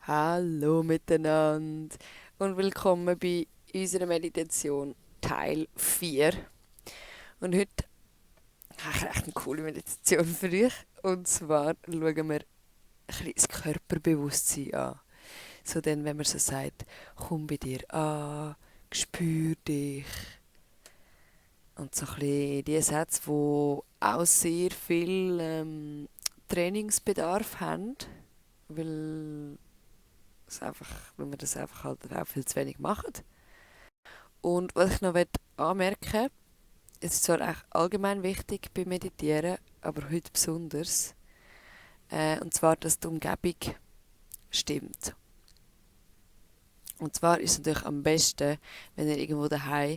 Hallo miteinander und willkommen bei unserer Meditation Teil 4. Und heute habe ich echt eine coole Meditation für euch. Und zwar schauen wir ein bisschen das Körperbewusstsein an. So dann, wenn man so sagt, komm bei dir an, spür dich. Und so ein bisschen die Sätze, die auch sehr viel Trainingsbedarf haben, weil weil wir das einfach halt auch viel zu wenig machen. Und was ich noch anmerken möchte, ist zwar echt allgemein wichtig beim Meditieren, aber heute besonders, und zwar, dass die Umgebung stimmt. Und zwar ist es natürlich am besten, wenn ihr irgendwo daheim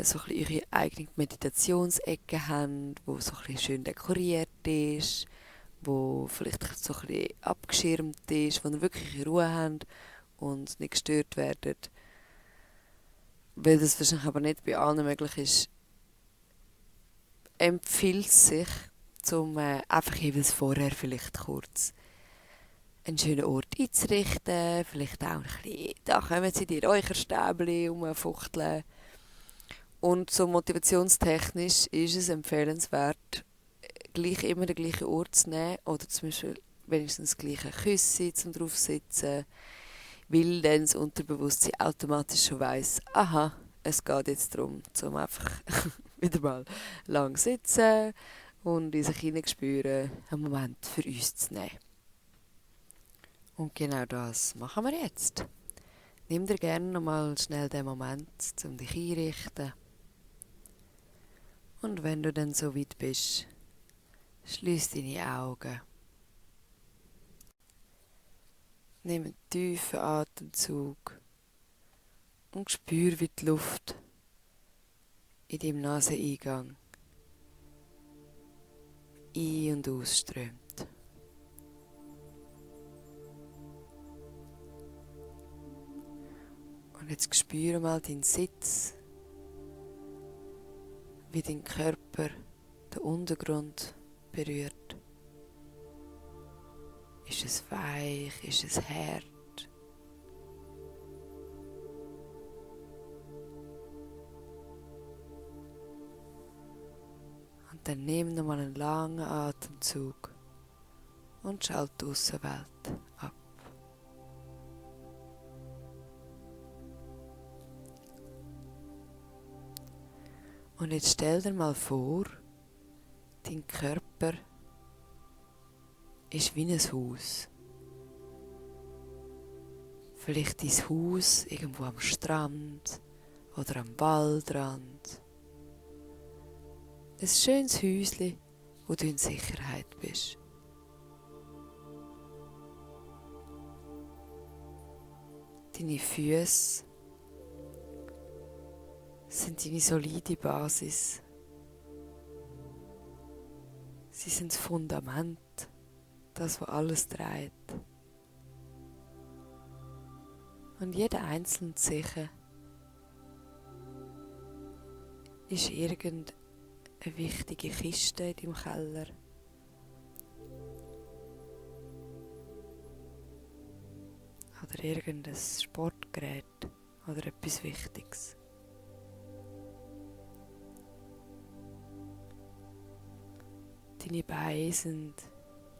so ein bisschen eure eigene Meditationsecke habt, wo so ein bisschen schön dekoriert ist, wo vielleicht so ein bisschen abgeschirmt ist, wo ihr wirklich Ruhe habt und nicht gestört werdet. Weil das wahrscheinlich aber nicht bei allen möglich ist, empfiehlt es sich, um einfach jeweils vorher vielleicht kurz einen schönen Ort einzurichten. Vielleicht auch ein bisschen, da kommen sie die Räucherstäbchen rumfuchteln. Und so motivationstechnisch ist es empfehlenswert, gleich immer den gleichen Ort zu nehmen oder zum Beispiel wenigstens das gleiche Küsschen zum draufsitzen, weil dann das Unterbewusstsein automatisch schon weiss, aha, es geht jetzt darum, zum einfach wieder mal lang sitzen und in sich hineinspüren, einen Moment für uns zu nehmen. Und genau das machen wir jetzt. Nimm dir gerne nochmal schnell den Moment, um dich einrichten. Und wenn du dann so weit bist, schließ deine Augen. Nimm einen tiefen Atemzug und spür, wie die Luft in deinem Naseneingang ein- und ausströmt. Und jetzt spüre mal deinen Sitz, wie dein Körper den Untergrund berührt. Ist es weich? Ist es hart? Und dann nimm nochmal einen langen Atemzug und schalt die Aussenwelt ab. Und jetzt stell dir mal vor, dein Körper ist wie ein Haus. Vielleicht dein Haus irgendwo am Strand oder am Waldrand. Ein schönes Häuschen, wo du in Sicherheit bist. Deine Füße sind deine solide Basis. Sie sind das Fundament, das, was alles trägt. Und jeder einzelne Zeichen ist irgendeine wichtige Kiste in deinem Keller. Oder irgendein Sportgerät oder etwas Wichtiges. Deine Beine sind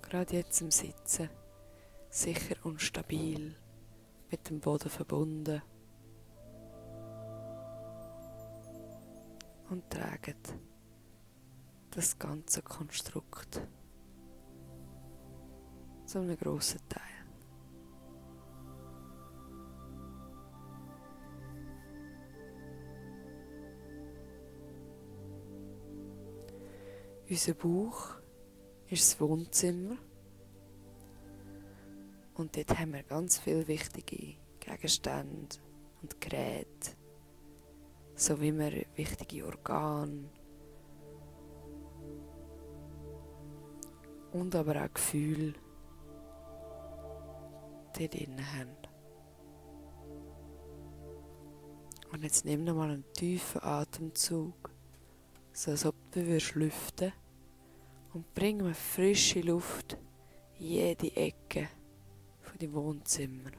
gerade jetzt im Sitzen sicher und stabil mit dem Boden verbunden und tragen das ganze Konstrukt zu einem grossen Teil. Unser Bauch ist das Wohnzimmer und dort haben wir ganz viele wichtige Gegenstände und Geräte, sowie wir wichtige Organe und aber auch Gefühle dort drin haben. Und jetzt nimm nochmal einen tiefen Atemzug, so als ob du lüften würdest, und bring mir frische Luft in jede Ecke von deinem Wohnzimmer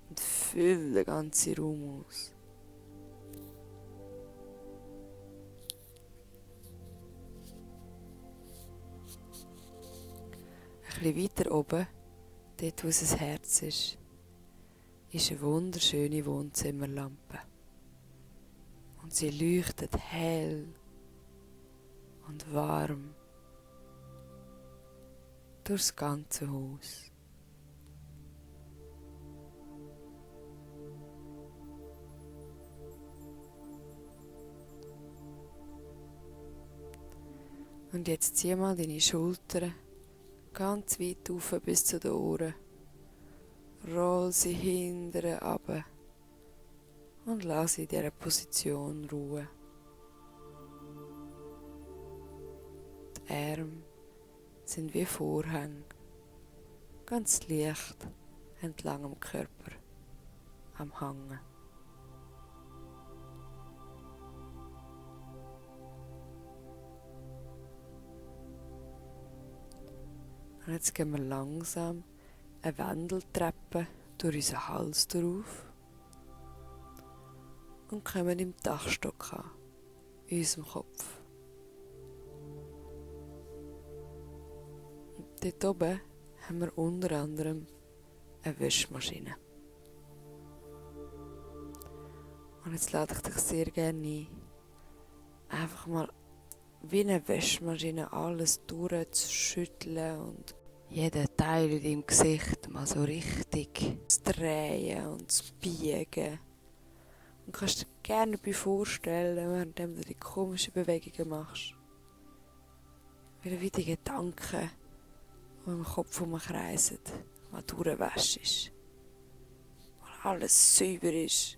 und füll den ganzen Raum aus. Ein bisschen weiter oben, dort wo sein Herz ist eine wunderschöne Wohnzimmerlampe. Und sie leuchtet hell und warm durchs ganze Haus. Und jetzt zieh mal deine Schultern ganz weit auf bis zu den Ohren. Roll sie hinten runter und lass sie in dieser Position ruhen. Die Arme sind wie Vorhänge, ganz leicht entlang am Körper am Hangen. Und jetzt gehen wir langsam eine Wendeltreppe durch unseren Hals drauf und kommen im Dachstock an, in unserem Kopf. Und dort oben haben wir unter anderem eine Waschmaschine. Und jetzt lade ich dich sehr gerne ein, einfach mal wie eine Waschmaschine alles durchzuschütteln und jeden Teil in deinem Gesicht mal so richtig zu drehen und zu biegen. Und kannst dir gerne dabei vorstellen, während du die komischen Bewegungen machst, wie die Gedanken, die im Kopf herumkreisen, mal durchwäschst. Weil alles sauber ist,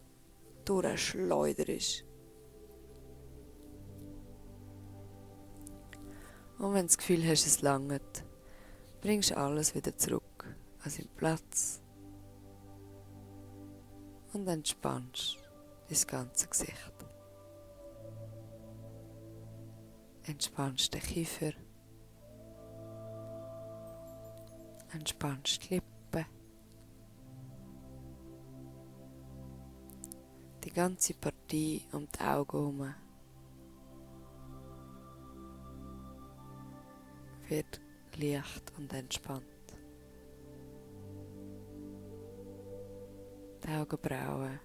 durchschleuderst. Und wenn du das Gefühl hast, es langt, bringst du alles wieder zurück an seinen Platz und entspannst dein ganze Gesicht. Entspannst den Kiefer, entspannst die Lippen, die ganze Partie um die Augen herum wird leicht und entspannt. Die Augenbrauen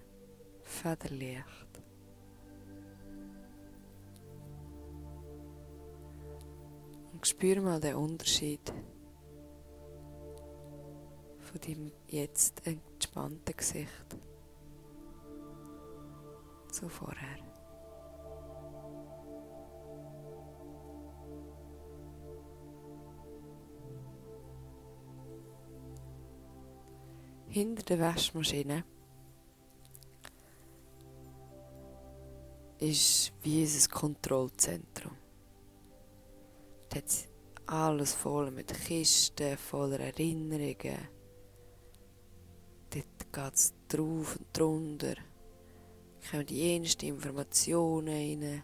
federleicht. Und spür mal den Unterschied von deinem jetzt entspannten Gesicht zu vorher. Hinter der Waschmaschine ist wie unser Kontrollzentrum. Dort hat alles voll mit Kisten, voller Erinnerungen. Dort geht es drauf und drunter. Da kommen die jensten Informationen rein.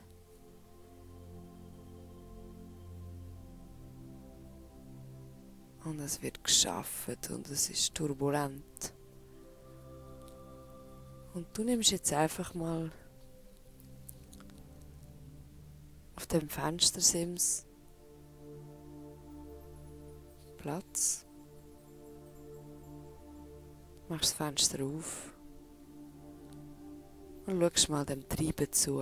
Und es wird geschafft und es ist turbulent. Und du nimmst jetzt einfach mal auf dem Fenstersims Platz. Machst das Fenster auf und schaust mal dem Treiben zu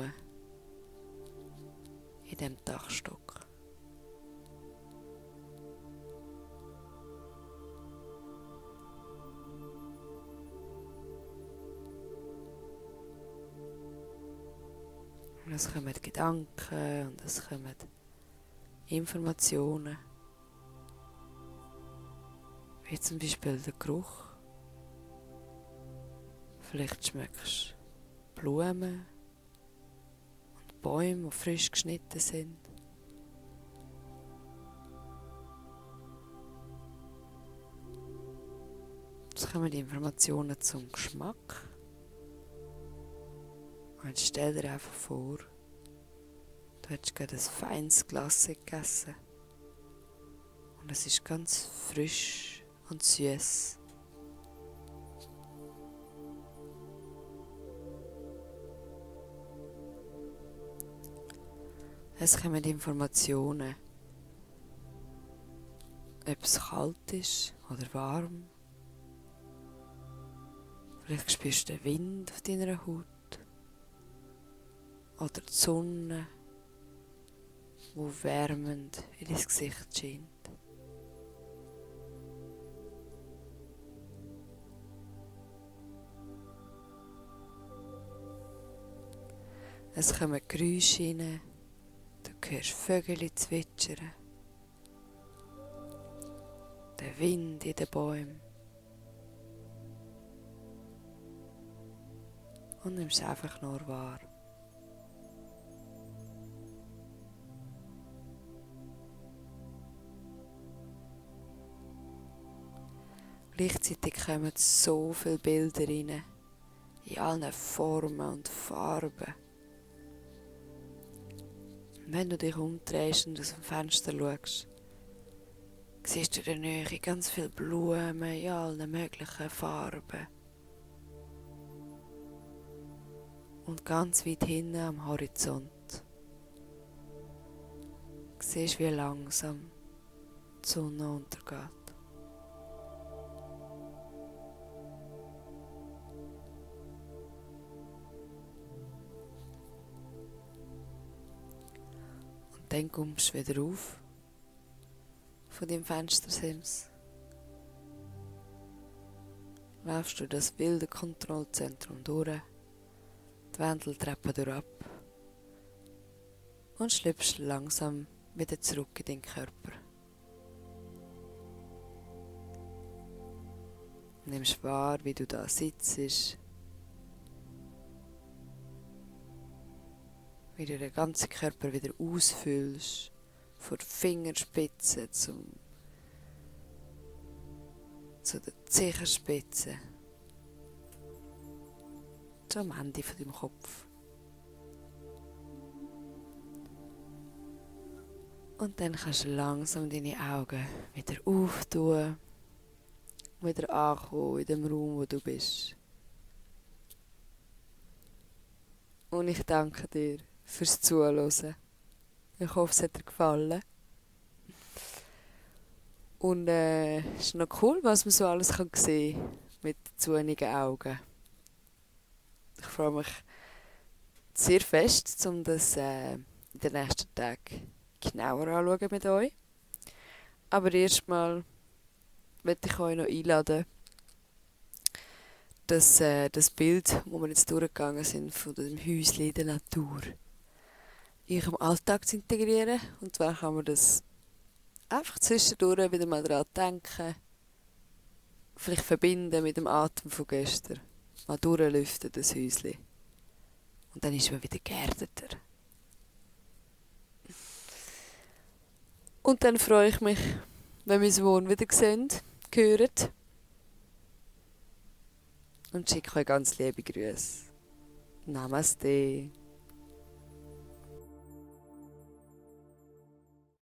in dem Dachstock. Und es kommen Gedanken und es kommen Informationen. Wie zum Beispiel der Geruch. Vielleicht schmeckst du Blumen und Bäume, die frisch geschnitten sind. Es kommen Informationen zum Geschmack. Und jetzt stell dir einfach vor, du hättest gerade ein feines Glas gegessen. Und es ist ganz frisch und süß Es kommen Informationen, ob es kalt ist oder warm. Vielleicht spürst du den Wind auf deiner Haut oder die Sonne, die wärmend in dein Gesicht scheint. Es kommen Geräusche rein, du hörst Vögel zwitschern, der Wind in den Bäumen. Und nimmst einfach nur wahr. Gleichzeitig kommen so viele Bilder rein, in allen Formen und Farben. Und wenn du dich umdrehst und aus dem Fenster schaust, siehst du in der Nähe ganz viele Blumen in allen möglichen Farben. Und ganz weit hinten am Horizont siehst du, wie langsam die Sonne untergeht. Und dann kommst du wieder auf von deinem Fenstersims. Laufst du das wilde Kontrollzentrum durch, die Wendeltreppe durchab und schlüpfst langsam wieder zurück in deinen Körper. Nimmst wahr, wie du da sitzt, wie du den ganzen Körper wieder ausfüllst, von der Fingerspitze zu der Zehenspitze, zum Ende von deinem Kopf. Und dann kannst du langsam deine Augen wieder auftun, wieder ankommen in dem Raum, wo du bist. Und ich danke dir fürs Zuhören. Ich hoffe, es hat dir gefallen. Und es ist noch cool, was man so alles sehen kann mit zunigen Augen. Ich freue mich sehr fest, um das in den nächsten Tagen genauer anzuschauen mit euch. Aber erstmal möchte ich euch noch einladen, dass das Bild, wo wir jetzt durchgegangen sind, von dem Häuschen in der Natur, in eurem Alltag zu integrieren. Und zwar kann man das einfach zwischendurch wieder mal daran denken, vielleicht verbinden mit dem Atem von gestern, mal durchlüften, das Häuschen. Und dann ist man wieder geerdeter. Und dann freue ich mich, wenn wir uns morgen wieder sehen, hören. Und schicke euch ganz liebe Grüße. Namaste.